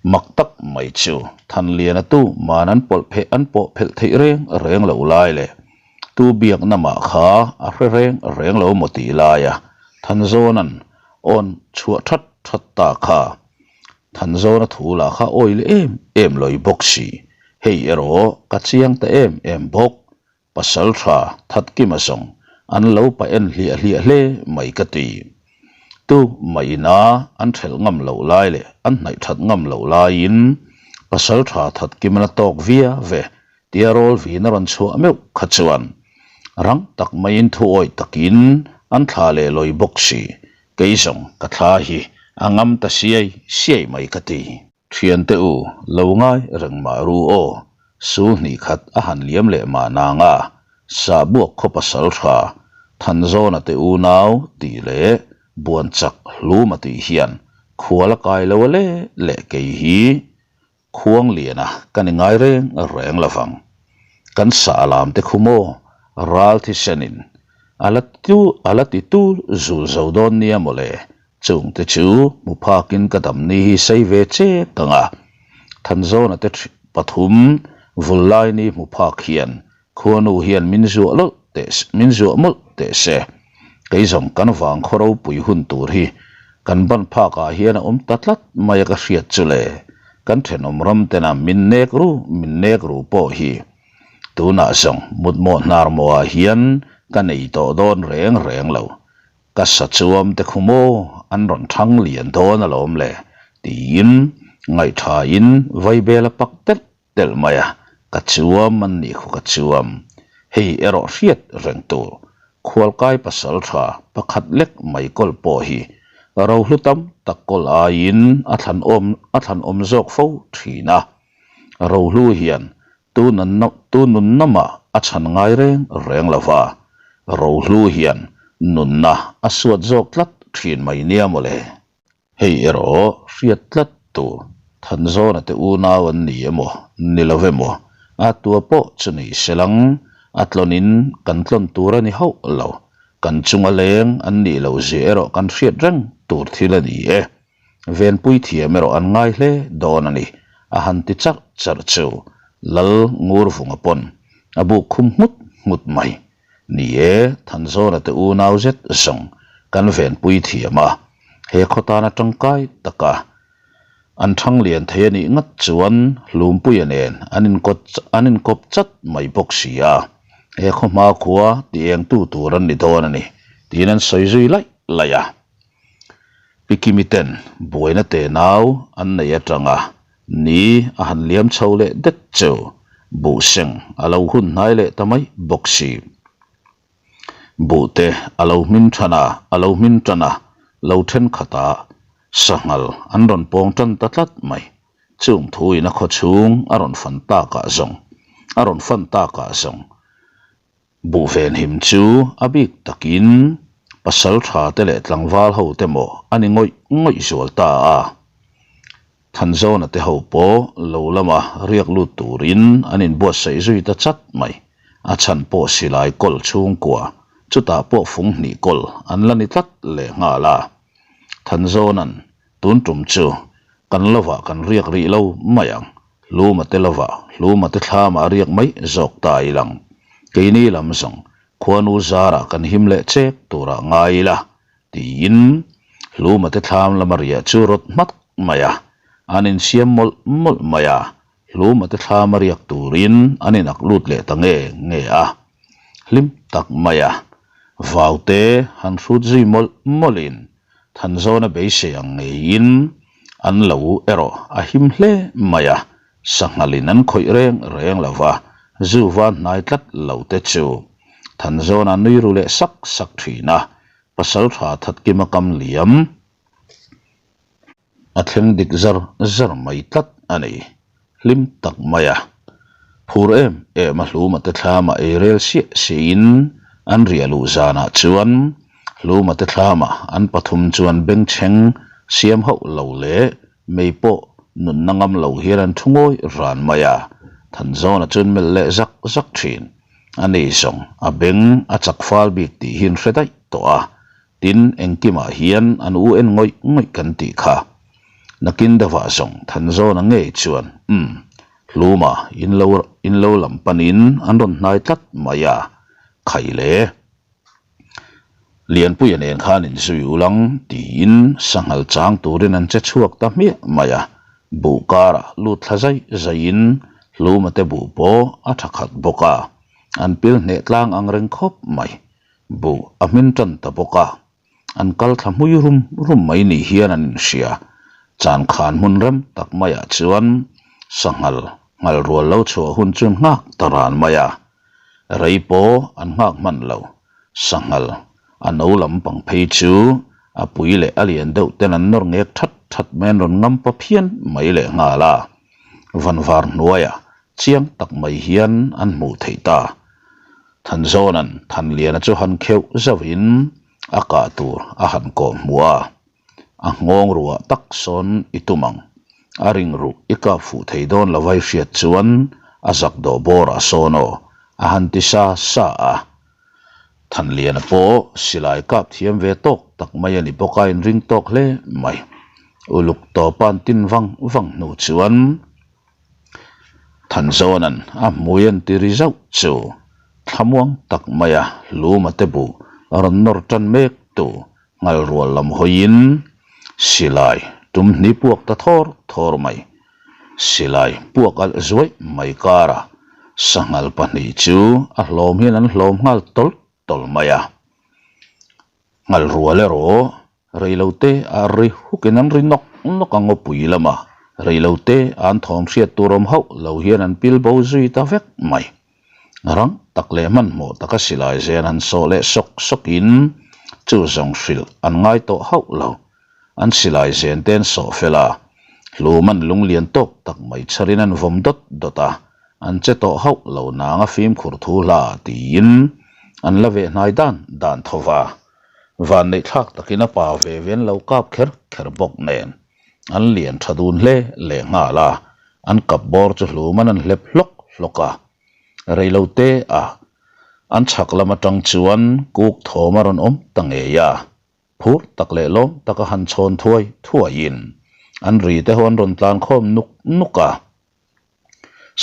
Mak tak mai chu Thanliana tu man an pawlh pheh an pawh phelh theih reng reng lo lai leh tu biakna mah kha a hre reng reng lo maw tih laia Thanzawna'n awn chhuah that that ta kha Thanzawna thu lah kha awi leh em em lawi bawk si. Hei erawh ka chiang ta em em bawk. Pasal tha Thatkima zawng an lo pa en hliah hliah hle mai ka ti. Tu mah ina an thelh ngam loh lai leh an hnaih that ngam loh laiin Pasal tha Thatkima na tawk via ve tia rawl vin a rawn chhuah meuh kha chuan rang tak maiin thu awih takin an thla leh lawi bawk si. Kei zawng ka thla hi a ngam ta siai siai mai ka ti. Thiante u, lo ngai reng mah ru aw, su hnih khat a han liam leh mah nang a, sahbuak khaw pasal tha, Thanzawna te unau tih leh buan chak hlum a tih hian khual a kai lo a le leh kei hi Khuangliana ka ni ngai reng reng lo vang. Kan sah lam te khu maw ral thisenin a la tu a la ti tul zul zo dawn nia mawle Chungte chu hmu phakin ka damni hi sei ve che kang a, Thanzawna te pathum vul laini hmu phak hian khuanu hian min zuah lawlh teh min zuah mawlh teh se. Kei zawng kan vang khaw ropui hun tur hi kan ban phakah hian a awm ta tlat mai a ka hriat chu le, kan thenawm ram tena min nek ru min nek ru pawh hi tunah zawng mutmawh hnar mawhah hian ka nei tawh dawn reng reng lo. Ka sa chuam te khu maw an rawn thang lian dawn alawm le tiin ngaihthain vaibel a pak telh telh mai a, ka chuam an nih khu ka chuam. Hei erawh hriat reng tur khualkai pasal tha pakhat lek mai kawl pawh hi rohlu tam tak kawl aiin a thlan awm a thlan awm zawk fo thin a, rohlu hian Tu nunna mah a chhan ngai reng reng lo va, Rohlu hian nunna a suat zawk tlat thin mai nia maw le. Hei erawh hriat tlat tur Thanzawna te unau an ni emaw ni lo emaw a tua pawh chu ni se lang, a tlawnin kan tlawn tur a ni hauh lo, kan chunga leng an nih loh zia erawh kan hriat reng tur thil a ni e. Venpui thiam erawh an ngai hle dawn a ni, a han ti charh charh chu Lal Ngurvunga pawn a buk khum nghut nghut mai. Ni e, Thanzawna te unau zet zawng kan venpui thiam a, he khaw tana tangkai taka an thang lian thei a nih ngat chuan Hlumpuia nen an inkawt an inkawp chat mai bawk si a, he khaw hma khua ti engtu tur an ni dawn a ni, tiin an sawi zui laih laih a. Pi Kimi ten buaina tenau an nei atanga ni a han liam chho leh det chu buhseng a lo hun hnai leh ta mai bawk si. Buhte a lo hmin than a, a lo hmin tan a, lo thenkhatah sanghal an rawn pawng tan ta tlat mai. Chung thuin a khaw chhung a rawn fan takah zawng, a rawn fan takah zawng Buh venhim chu a bik takin pasal tha te leh tlangval ho te maw a ni ngawih ngawih zual ta a. Thanzawna te ho pawh lo lama riak lut turin an inbuatsaih zui ta chat mai. A chhan pawh silai kawl chhungkua, chutah pawh fung hnih kawl an la ni tlat leh nghal a. Thanzawna'n tun tum chu kan lovah kan riak rih lo mai ang Hluma te lovah Hluma te thlamah riak mai zawk ta i lang. Keini lam zawng khuanu zarah kan him leh chek turah ngai ila, tiin Hluma te thlam lama riah chu rawt hmak mai a. An insiam mawlh mawlh mai a, Hluma te thlama riak turin an inak lut leh ta nge nge a. Hlim tak mai a, vau te han hrut zui mawlh mawlhin Thanzawna beisei ang ngeiin an lo erawh a him hle mai a, sanghalin an khawih reng reng lo va, zu van hnai tlat lo te chu Thanzawna nui ru leh sak sak thin a, Pasaltha Thatkima kam liam A thleng dik zar zar mai tlat a ni. Hlim tak mai a. Phur em em a Hluma te thlama ei rel siah siahin an riah luh zanah chuan Hluma te thlama an pathum chuan bengchheng siam hauh lo leh mei pawh nunna ngam lo hian an thu ngawi ran mai a. Thanzawna chuan melh leh zak zak thin. A ni zawng a beng a chak fal bik tih hi an hre daih tawh a. Tin, engkimah hian an u en ngawih ngawih kan tih kha. Nakin deuhah zawng Thanzawna ngei chuan, Umm, Hluma in lo in lo lam panin an rawn hnai tlat mai a, khai le. Lianpuia nen khan inzui ulang tiin sanghal chang turin an che chhuak ta hmiah mai a, buh karah lut thla zai zaiin Hluma te buh pawh a tha khat bawk a, an pil hneh tlang ang reng khawp mai. Buh a hmin tan ta bawk a, an kal thla hmui rum rum mai ni hian an inhria. Chan khan hmun rem tak maiah chuan sanghal nghal rual lo chhuah hun chu nghak ta ran mai a, rei pawh an nghak hman lo. Sanghal a no lam pang phei chu a pui leh a lian deuh ten an nawr ngek that that mai an rawn ngam pa phian mai leh nghal a, vanvar hnuaiah chiang tak mai hian an hmuh theih ta. Thanzawna'n Thanliana chu han kheuh zauhin a kah tur a han kawh hmuh a, a nghawng ruah tak sawn i tum ang. A ring ruh i kap fuh thei dawn lo vai hriat chuan a zak dawh bawrah sawn aw a han ti sa sa a. Thanliana pawh silai kap thiam ve tawk tak mai a ni bawk a inring tawk hle mai. Uluk tawpa'n tin vang vang hnu chuan. Thanzawna'n a hmui an ti ri zauh chu thlamuang tak maia Luma te buh rawn nawr tan mek tu nghal rual lam hawiin silai tum hni puak ta thawr thawr mai. Silai puak alh zuaih mai karah sanghal pahnih chu a hlawm hian an hlawm nghal tawlh tawlh mai a. Nghal rual erawh Reilote a ri hukin an ri nawk nawk a ngawpui lama reilote an thawm hriat tur awm hauh lo hian an pil bo zui ta vek mai. Rang tak leh hmanhmawh taka silai zen han sawh leh sawk sawkin chu zawng hrilh an ngai tawh hauh lo. An silai zen te an sawh fel a, hlum an lunglian tawk tak mai chharin an vawm dawt dawt a, an che tawh hauh lo nang a fimkhur thu hla tiin an la veh hnai dan dan tho va. Vanneih thlak takin a pa ve ve an lo kap kher kher bawk nen an lian tha dun hle leh nghal a, an kap bawr chu hlum an an hlep hlawk hlawk a. Reilo te a an chhak lam atang chuan kuk thawm a rawn awm ta ngei a, phur tak leh lawm taka han chhawn thuai thuaiin an ri te ho an rawn tlan khawm nuk nuk a.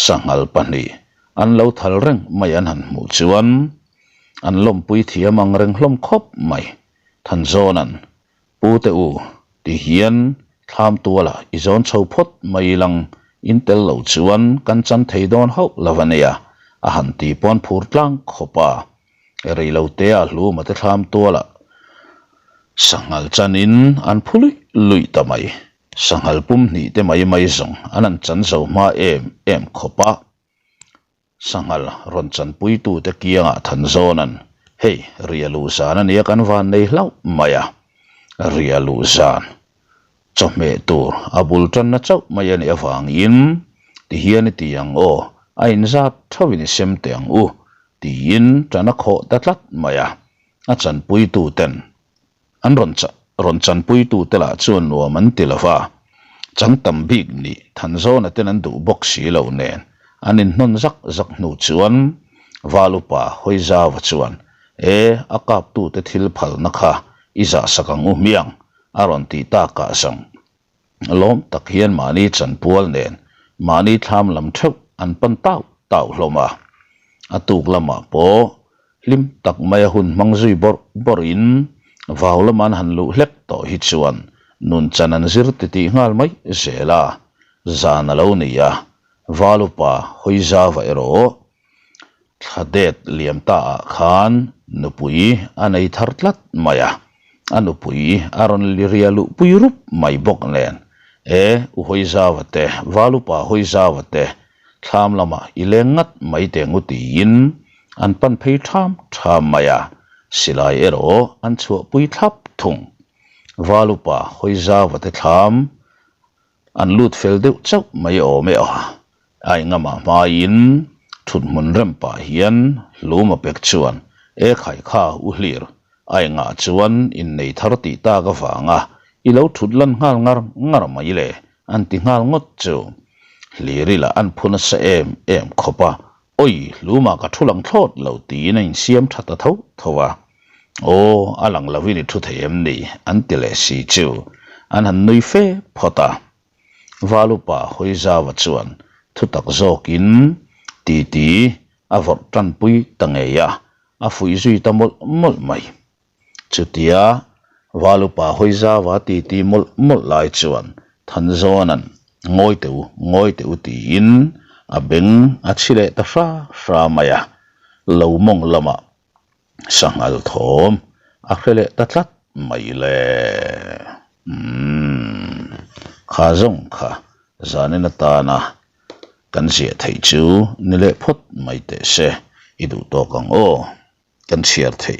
Sanghal pahnih an lo thal reng mai an han hmuh chuan an lawmpui thiam ang reng hlawm khawp mai. Thanzawna'n, Pu te u, ti hian thlam tualah i zawn chho phawt mai lang, in tel lo chuan kan chan thei dawn hauh lo a nia, a han ti pawn phur tlang khawp a. Rei lo te a hluma te thlam tualah. Sanghal chanin an phu luih luih ta mai. Sanghal pum hnih te mai mai zawng an han chan zo hma em em khawp a. Sanghal rawn chanpuitute kiangah Thanzawna'n, Hei, ria luh zan a nia kan van nei hlauh mai a. Ria luh zan chawhmeh tur a bul tanna chauh mai a nih avangin tihian i ti ang aw, a inzat thauhin i sem teh ang u, tiin tan a khawh ta tlat mai a. A chanpuituten An rawn rawn chanpuitute lah chuan nuam an ti lo va, chang tam bik nih Thanzawna ten an duh bawk si lo nen an inhnawn zak zak hnu chuan Val upa Hawizava chuan, E, a kaptute thil phalna kha i zahsak ang u hmiang, a rawn tih takah zawng Lawm tak hian mahni chanpual nen mahni thlam lam theuh an pan tau tau hlawm a. A tuk lamah pawh hlim tak maia hun hmang zui bawrh bawrhin vau lama an han luh hlek tawh hi chuan nun chan an zir titih nghal mai zel a, zan a lo ni a, Val upa Hawizava erawh Thla det liam ta ah khan nupui a nei thar tlat mai a, a nupui a rawn ria luh pui rup mai bawk nen, E, u Hawizava te, Valupa Hawizava te, thlam lamah i leng ngat mai teh ngu tiin an pan phei ṭham ṭham mai a, silai erawh an chhuahpui thlap thung. Valupa Hawizava te thlam an lut fel deuh chauh mai awm e aw. A engamah hmaiin thut hmun rem pah hian hlum a pek chuan e khai kha u hlir a engah chuan innei thar tih tak avanga i lo thut lan nghal ngar ngar mai le an ti nghal ngawt chu. Hliri lah an phu nasa em em khawp a, awi hlumah ka thu lang thlawt lo tiin a insiam tha ta tho tho a. Aw a lang lovin i thu thei em ni an ti leh si chu an han nui fe phawt a. Valupa Hawizava chuan thutak zawkin titi a vawrh tanpui ta ngei a, a fuih zui ta mawlh mawlh mai. Chutia Valupa Hawizava titi mawlh mawlh lai chuan Thanzawna'n Ngawi teh u, ngawi teh u tiin a beng a chhi leh ta hra hra mai a, lo mawng lamah Sanghal thawm a hre leh ta tlat mai le. Umm, kha zawng kha zanin atana kan ziah theih chu ni leh phawt mai teh se, i duh tawk ang aw, kan chhiar thei.